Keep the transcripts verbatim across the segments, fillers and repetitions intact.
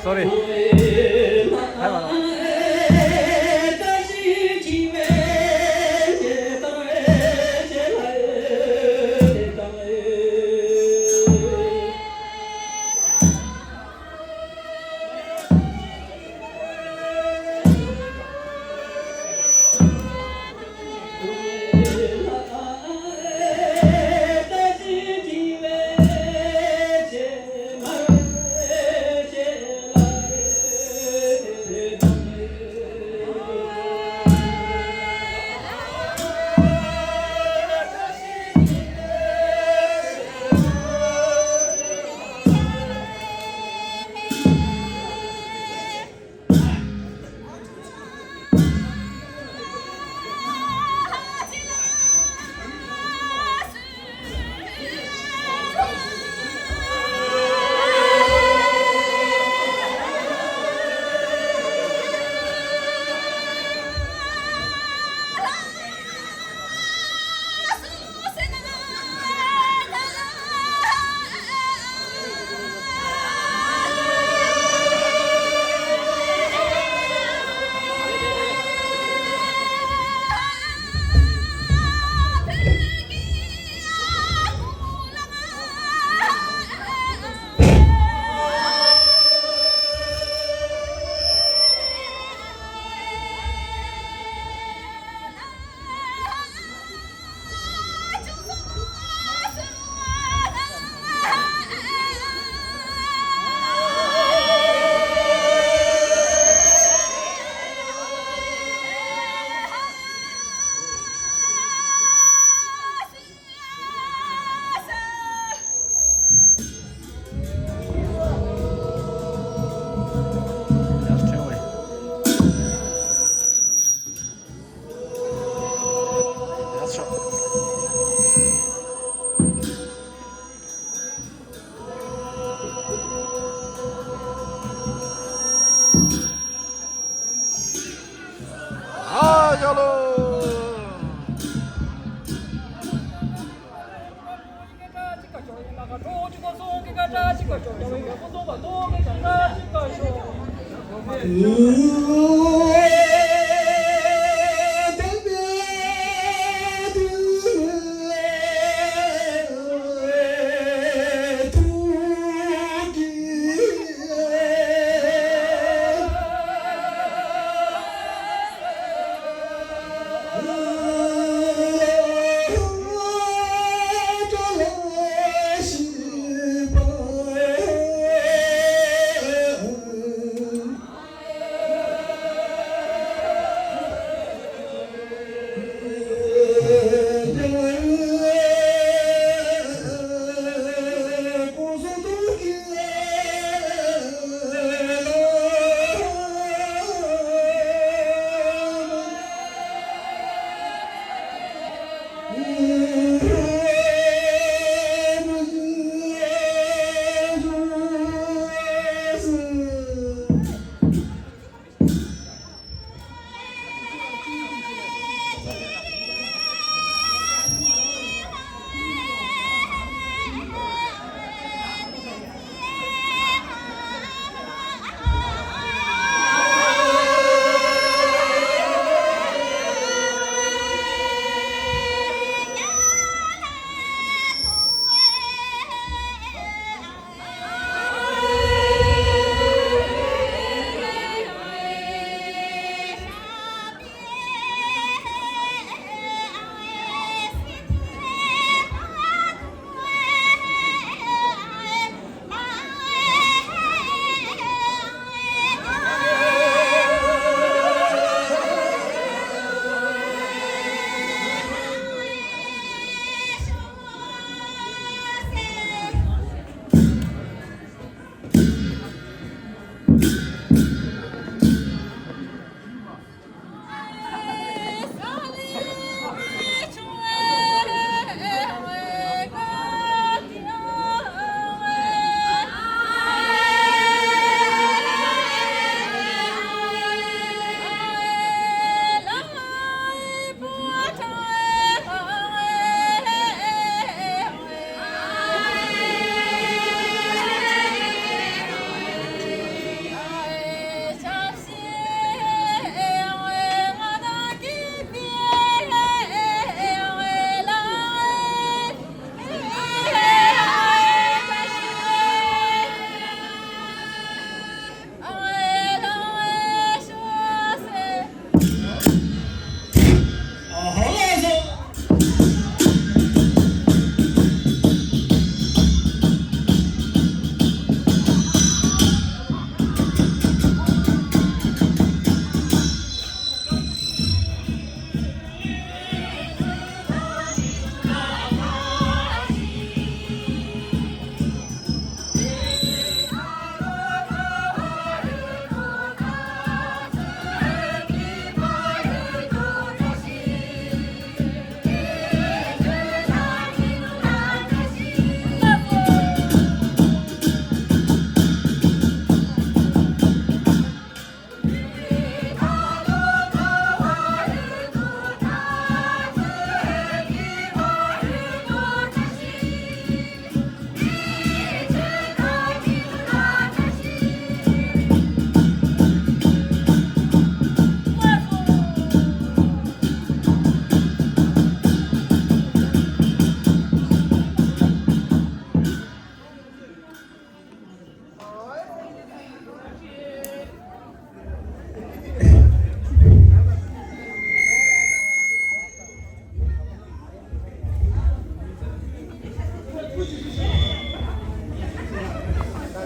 Sorry.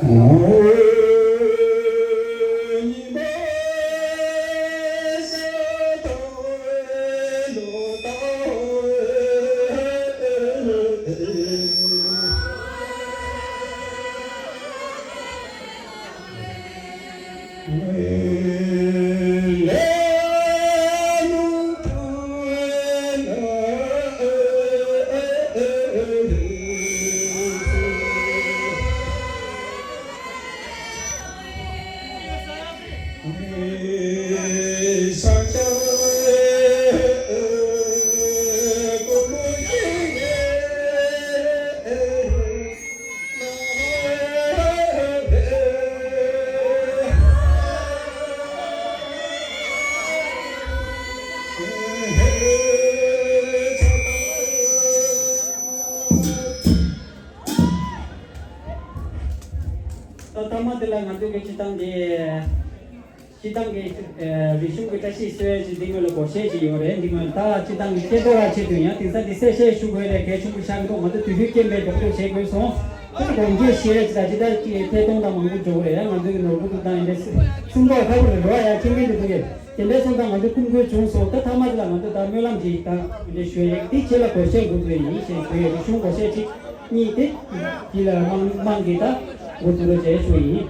ད་ཐ་མ་དེ་ལ་ང་ཚོའི་གི་སྤྱི་བཏང་གི་སྤྱི་བཏང་གི་ཨ་རིག་གཞུང་གི་བཀྲ་ཤིས་གསོལ་ཡས་ཀྱི་འདི་ངོས་ལ་སྒོར་གཞས་ཅིག་ཡོད་རེད། འདི་ངོས་ད་སྤྱི་བཏང་གི་སྐད་གཏོང་བ་ཆེད་དུ་ཡང་དེང་སང་འདི་གསལ་བཤད་ཞུ་དགོས་རེད། གལ་ཆེན་པོ་ཆགས་ཀྱི་འདུག་ང་ཚོ་དུས་ཚོད་རྐྱེན་པས་མགྱོགས་པོ་བྱེད་དགོས་སོང་། ད་དགོངས་འགལ་བཞེས་རེད། ཅི་ད་ཅི་ད་ཀྱི་ཐད་གཏོང་དང་མང་པོ་འགྲོ་གི་རེད། ཡང་ང་ཚོའི་གི་ནོར་བུ་དུ་བཏང་ཡིན་པས་སེམས་ཁྲལ་ཁག་པོ་རེད། རོགས་ཡང་མཁྱེན་མཁན་དེ་ཚོ་གིས་དེ་འདྲའི་སོང་ཙང་ང་ཚོ་སྐུ་མགྲོན་བྱུང་སོང་། ད་ཐ་མ་དེ་ལ་ང་ཚོ་ད་སྨོན་ལམ་ཅིག་ད་འདི་འདྲ་ཞུ་ཡས་འདི་ཆེད་ལ་སྒོར་གཞས་འགོ་འཛུགས་ཡིན་ཞེས་ཞུ་ཡས། རིག་གཞུང་སྒོར་གཞས་ཅིག་གཉིས་ཏེ། འདི་ལ་དམངས་དམངས་ཀྱིས་ད་འགོ་འཛུགས་རོགས་བྱས་ཞུ་ཡིན།